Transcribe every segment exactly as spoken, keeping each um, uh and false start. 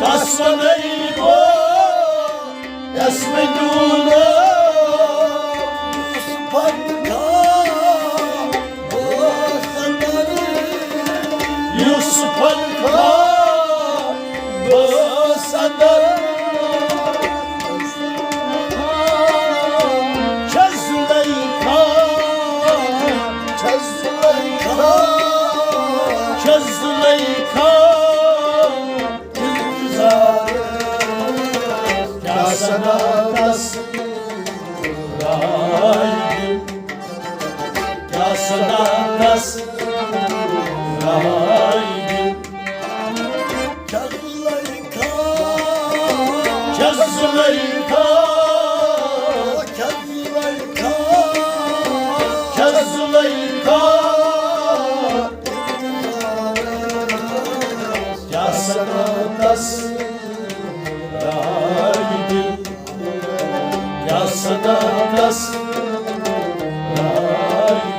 کس ونے بو، یس مےٚ نیوٗ نہٕ۔ یُس پنکھا بہٕ سندر، یُس پنکھا بہٕ سندر۔ چھَس زلیخا، چھَس زلیخا، چھَس زلیخا۔ انتظار کیا صدا تس رائے دل، کیا صدا تس رائے دل۔ چھَس زلیخا، چھَس زلیخا، چھَس زلیخا، چھَس زلیخا۔ کیا صدا تس رائے دل، کیا صدا تس رائے دل۔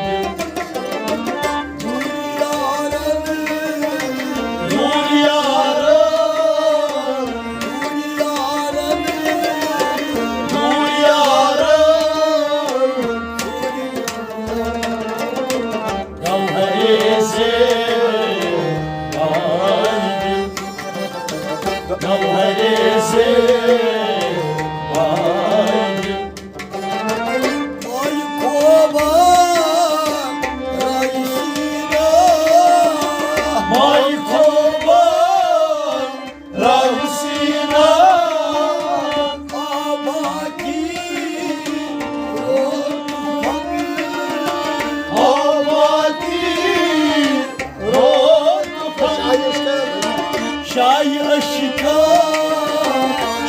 گوہرِ زیبایہِ دِل، گوہرِ زیبایہِ دِل۔ مایہِ خوبان رایہِ سینا، مایہِ خوبان راہُ سینا۔ آبادی روت فن، آبادی روت فن۔ شاہہِ عشقا،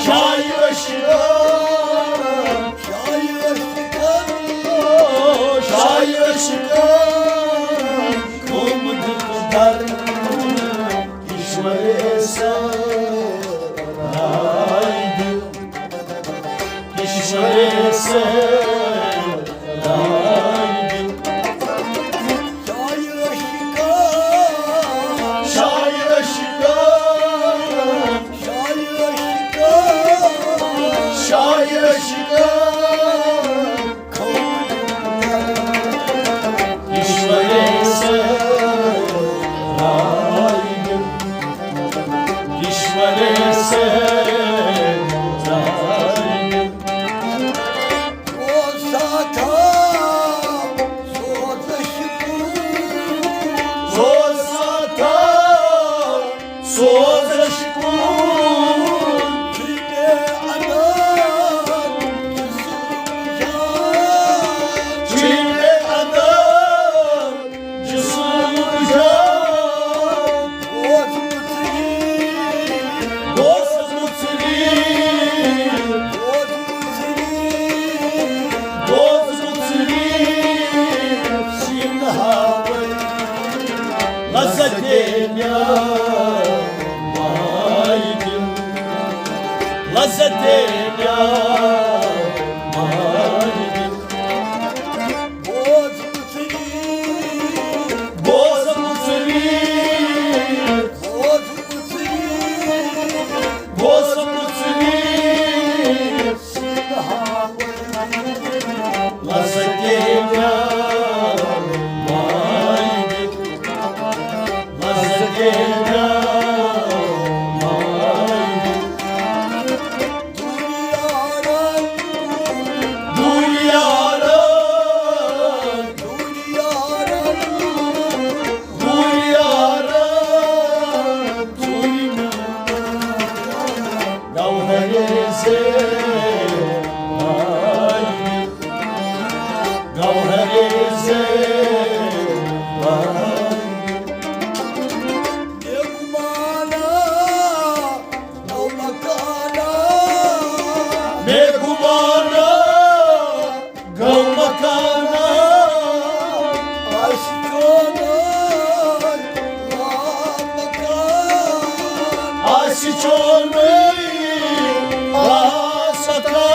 شاہہِ عشقا، شاہہِ عشقا، شاہہِ عشقا۔ قوم در کشور سرای دل، کشور سرای دل۔ شاہہِ عشقا، شاہہِ عشقا، شاہہِ عشقا، شاہہِ عشقا۔ کشور سرای دل، کشور سرای دل۔ سوزش کن، سوزش کن۔ چھُے مےٚ اندر جسم جان۔ بوزمُت ژےٚ، بوزمُت ژےٚ، بوزمُت ژےٚ۔ سیٖنہٕ ہاوَے لذت میٛانہِ مایہِ دِل، لذت میٛانہِ مایہِ دِل۔ بوزمُت ژےٚ، بوزمُت ژےٚ، بوزمُت ژےٚ، بوزمُت ژےٚ۔ لذت میٛانہِ مایہِ دِل، لذت میٛانہِ مایہِ دِل۔ چونُے آسکا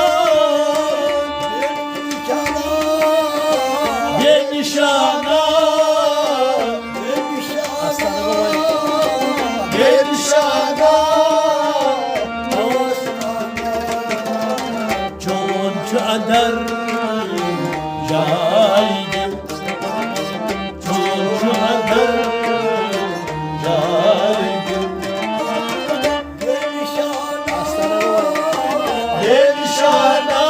بے نشانہ، بے نشانہ، چون چھُ اندر جاے دیُن۔ چون چھُ اندر جاے دیُن۔ بے نشانہ، بے نشانہ،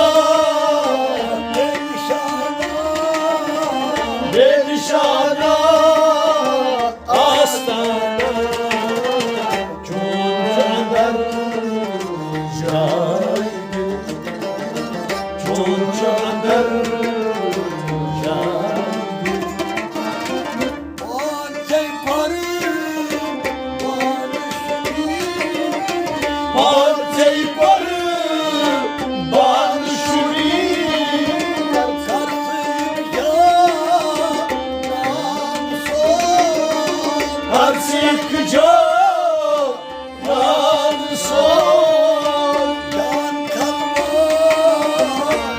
بے نشانہ، بے نشانہ آستانہ۔ چون چھُ اندر جاے دیُن۔ چون چھُ اندر جاے دیُن۔ پانسے پرٕ، پانس شُری۔ پانسے پرٕ، پانس شُری۔ کر سۭتۍ جا، نام سوز۔ کر سۭتۍ جا، نام سوز۔ جان خلوت۔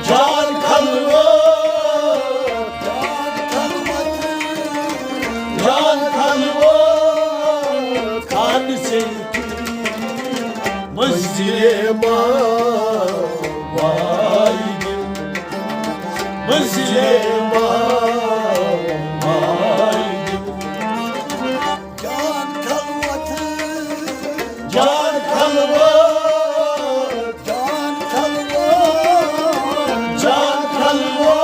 جان خلوت۔ جان خلوت۔ جان خلوت۔ خان سے منزلے ما وای دِم۔ منزلے ما وای دِم۔ جان خلوت۔ جان خلوت۔ جان خلوت۔ جان خلوت۔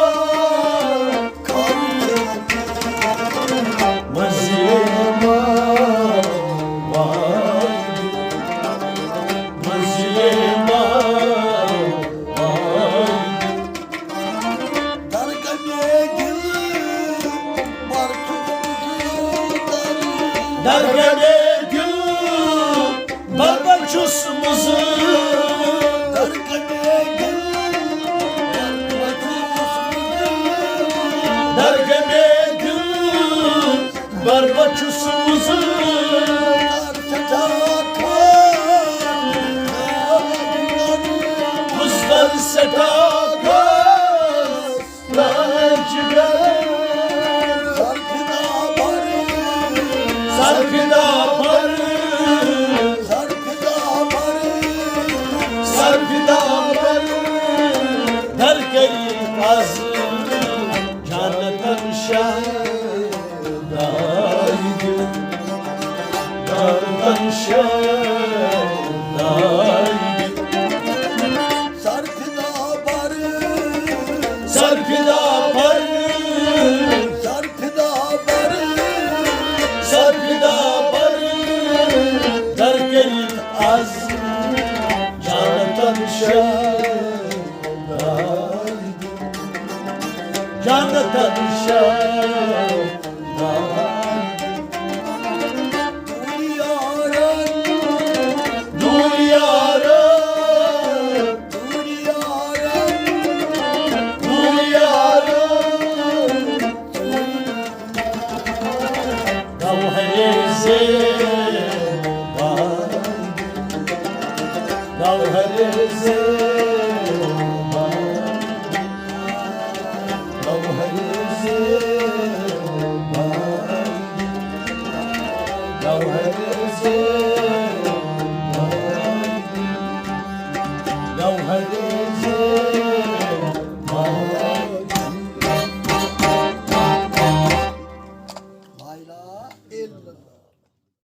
منزلے ما وای دِم۔ منزلے ما وای دِم۔ درگاہ مے دل بر چھُس مُزٕر۔ درگاہ مے دل بر بر چھُس مُزٕر۔ درگاہ مے دل بر بر چھُس مُزٕر۔ درگاہ مے دل بر بر چھُس مُزٕر۔ بُزدل سٮ۪ٹھاہ خاص۔ سرفدا بر، سرفدا بر، سرفدا بر، در کٔرِتھ از جنتن شاہ۔ داے دیُن، دردن شاہ، داے دیُن۔ سرفدا بر، سرفدا بر، سرفدا بر، سرفدا بر، در کٔرِتھ از جنتن شاہ۔ داے دیُن، جنتن شاہ۔